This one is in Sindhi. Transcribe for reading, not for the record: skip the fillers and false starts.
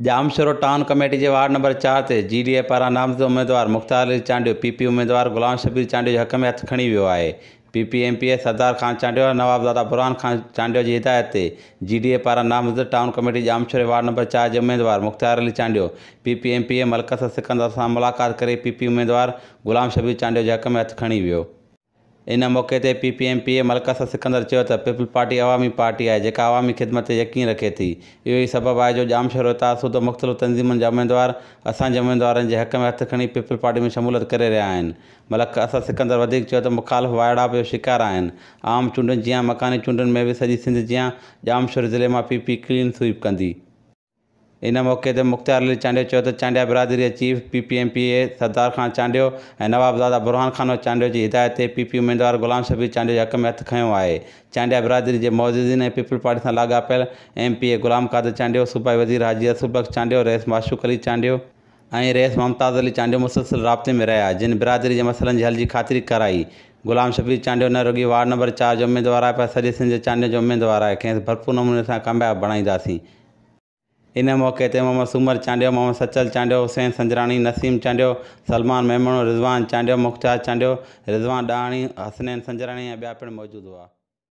ڄامشورو ٽائون ڪميٽي جي وارڊ نمبر چار تي جي ڊي اي پاران نامزد اميدوار مختيار علي چانڊيو پي پي اميدوار غلام شبير چانڊيو جي حق ۾ هٿ کڻي ويو آهي. P P M P A Sardar Khan Chandio ۽ Nawabzada Burhan Khan Chandio جي هدايت تي جي ڊي اي پاران نامزد ٽائون ڪميٽي ڄامشوري وارڊ نمبر چار جي اميدوار Mukhtiar Ali Chandio P P M P A Malik Asad Sikandar سان ملاقات ڪري پي پي اميدوار غلام شبير چانڊيو جي حق ۾ هٿ کڻي ويو. ان موقعي تي P P M P A Malik Asad Sikandar چيو ته پيپلز پارٽي عوامي پارٽي آهي جيڪا عوامي خدمت تي يقين رکي ٿي اهو ئي سبب آهي جو ڄامشورو اتحاد سوڌو مختلف تنظيمن جا اميدوار اسان جي اميدوارن جي حق ۾ هٿ کڻي پيپلز پارٽي ۾ شموليت ڪري رهيا آهن ملڪ اسد سڪندر وڌيڪ چيو ته مخالف وائڙائپ جو شڪار آهن عام چونڊن جيان مڪاني چونڊن ۾ به سڄي سنڌ جيان ڄامشوري ضلعي مان پي پي ڪلين سوئيپ ڪندي. ان موقعي تي مختيار علي چانڊيو چيو ته چانڊيا برادري جي chief P P M P A Sardar Khan Chandio ۽ Nawabzada Burhan Khan Chandio جي هدايت تي پي پي اميدوار غلام شبير چانڊيو جي حق ۾ هٿ کنيو آهي. چانڊيا برادري جي معززين ۽ پيپلز پارٽي سان لاڳاپيل M P A Ghulam Qadir Chandio, صوبائي وزير حاجي رسول بخش چانڊيو، رئيس معشوق علي چانڊيو، ۽ رئيس ممتاز علي چانڊيو مسلسل رابطي ۾ رهيا جن برادري جي مسئلن جي حل جي خاطري ڪرائي. غلام شبير چانڊيو نه رڳي وارڊ نمبر چار جو اميدوار آهي پر سڄي سنڌ جي چانڊين جو اميدوار آهي کيس ڀرپور نموني سان ڪامياب بڻائينداسين. ان موقعي تي محمد سومر چانڊيو، محمد سچل چانڊيو، حسين سنجراڻي، نسيم چانڊيو، سلمان ميمڻ، رضوان چانڊيو، مختيار چانڊيو، رضوان ڏاهاڻي، حسنين سنجراڻي ۽ ٻيا پڻ موجود هئا.